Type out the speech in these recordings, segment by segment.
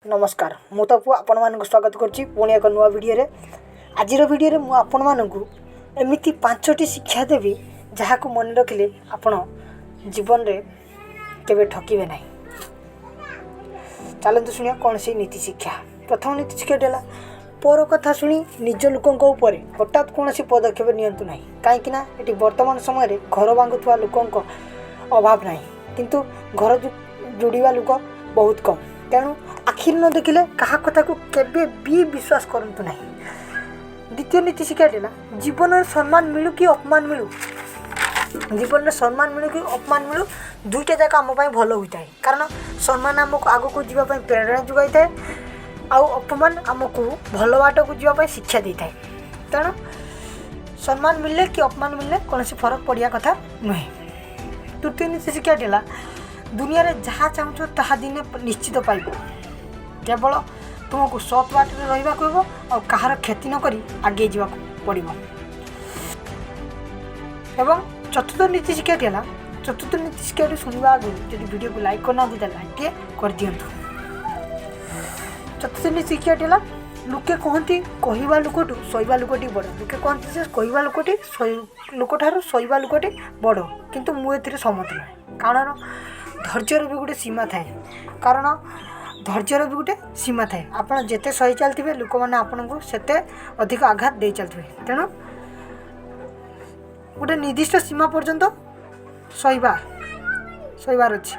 ନମସ୍କାର, ମୁଁ ତପୁ ଆପଣମାନଙ୍କୁ ସ୍ୱାଗତ କରୁଛି ପୁଣି ଏକ ନୂଆ ଭିଡ଼ିଓରେ। ଆଜିର ଭିଡ଼ିଓରେ ମୁଁ ଆପଣମାନଙ୍କୁ ଏମିତି 5ଟି ଶିକ୍ଷା ଦେବି, ଯାହାକୁ ମନେ ରଖିଲେ ଆପଣ ଜୀବନରେ କେବେ ଠକିବେ ନାହିଁ। ଚାଲନ୍ତୁ ଶୁଣିବା କ'ଣ ସେଇ ନୀତି ଶିକ୍ଷା। ପ୍ରଥମ ନୀତି ଶିକ୍ଷାଟି ହେଲା, ପର କଥା ଶୁଣି ନିଜ ଲୋକଙ୍କ ଉପରେ ହଠାତ୍ କୌଣସି ପଦକ୍ଷେପ ନିଅନ୍ତୁ ନାହିଁ। କାହିଁକିନା ଏଠି ବର୍ତ୍ତମାନ ସମୟରେ ଘର ଭାଙ୍ଗୁଥିବା ଲୋକଙ୍କ ଅଭାବ ନାହିଁ, କିନ୍ତୁ ଘର ଯୋଡ଼ିବା ଲୋକ ବହୁତ କମ୍। ତେଣୁ ଆଖିରେ ନ ଦେଖିଲେ କାହା କଥାକୁ କେବେ ବି ବିଶ୍ୱାସ କରନ୍ତୁ ନାହିଁ। ଦ୍ୱିତୀୟ ନୀତି ଶିକ୍ଷାଟି ହେଲା, ଜୀବନରେ ସମ୍ମାନ ମିଳୁ କି ଅପମାନ ମିଳୁ, ଜୀବନରେ ସମ୍ମାନ ମିଳୁ କି ଅପମାନ ମିଳୁ, ଦୁଇଟା ଯାକ ଆମ ପାଇଁ ଭଲ ହୋଇଥାଏ। କାରଣ ସମ୍ମାନ ଆମକୁ ଆଗକୁ ଯିବା ପାଇଁ ପ୍ରେରଣା ଯୋଗାଇଥାଏ ଆଉ ଅପମାନ ଆମକୁ ଭଲ ବାଟକୁ ଯିବା ପାଇଁ ଶିକ୍ଷା ଦେଇଥାଏ। ତେଣୁ ସମ୍ମାନ ମିଳିଲେ କି ଅପମାନ ମିଳିଲେ କୌଣସି ଫରକ ପଡ଼ିବା କଥା ନୁହେଁ। ତୃତୀୟ ନୀତି ଶିକ୍ଷାଟି ହେଲା, ଦୁନିଆରେ ଯାହା ଚାହୁଁଛ ତାହା ଦିନେ ନିଶ୍ଚିତ ପାଇବ। କେବଳ ତୁମକୁ ସତ୍ ବାଟରେ ରହିବାକୁ ହେବ ଆଉ କାହାର କ୍ଷତି ନ କରି ଆଗେଇ ଯିବାକୁ ପଡ଼ିବ। ଏବଂ ଚତୁର୍ଥ ନୀତି ଶିକ୍ଷାଟି ହେଲା, ଚତୁର୍ଥ ନୀତି ଶିକ୍ଷାଟି ଶୁଣିବା ଆଗରୁ ଯଦି ଭିଡ଼ିଓକୁ ଲାଇକ୍ କରିନାହାନ୍ତି, ତାହେଲେ ଲାଇକ୍ ଟିକେ କରିଦିଅନ୍ତୁ। ଚତୁର୍ଥ ନୀତି ଶିକ୍ଷାଟି ହେଲା, ଲୋକେ କହନ୍ତି କହିବା ଲୋକଠୁ ସହିବା ଲୋକଟି ବଡ଼। ଲୋକେ କହନ୍ତି ଯେ କହିବା ଲୋକଟି ଲୋକଠାରୁ ସହିବା ଲୋକଟି ବଡ଼, କିନ୍ତୁ ମୁଁ ଏଥିରେ ସମ୍ମତ ନୁହେଁ। କାରଣ ଧୈର୍ଯ୍ୟର ବି ଗୋଟେ ସୀମା ଥାଏ। କାରଣ ଧୈର୍ଯ୍ୟର ବି ଗୋଟେ ସୀମା ଥାଏ। ଆପଣ ଯେତେ ସହି ଚାଲିଥିବେ, ଲୋକମାନେ ଆପଣଙ୍କୁ ସେତେ ଅଧିକ ଆଘାତ ଦେଇ ଚାଲିଥିବେ। ତେଣୁ ଗୋଟେ ନିର୍ଦ୍ଦିଷ୍ଟ ସୀମା ପର୍ଯ୍ୟନ୍ତ ସହିବାର ଅଛି,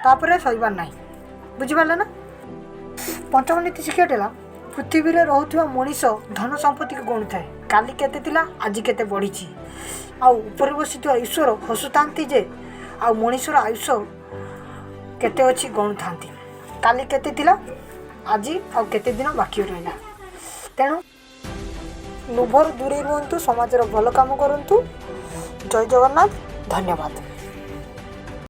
ତାପରେ ସହିବାର ନାହିଁ। ବୁଝିପାରିଲେ ନା? ପଞ୍ଚମ ନୀତି ଶିକ୍ଷାଟି ହେଲା, ପୃଥିବୀରେ ରହୁଥିବା ମଣିଷ ଧନ ସମ୍ପତ୍ତିକୁ ଗଣୁଥାଏ, କାଲି କେତେ ଥିଲା, ଆଜି କେତେ ବଢ଼ିଛି। ଆଉ ଉପରେ ବସିଥିବା ଈଶ୍ୱର ହସୁଥାନ୍ତି ଯେ ଆଉ ମଣିଷର ଆୟୁଷ କେତେ ଅଛି ଗଣୁଥାନ୍ତି। କାଲି କେତେ ଥିଲା, ଆଜି ଆଉ କେତେ ଦିନ ବାକି ରହିଲା। ତେଣୁ ଲୋଭରୁ ଦୂରେଇ ରୁହନ୍ତୁ, ସମାଜର ଭଲ କାମ କରନ୍ତୁ। ଜୟ ଜଗନ୍ନାଥ, ଧନ୍ୟବାଦ।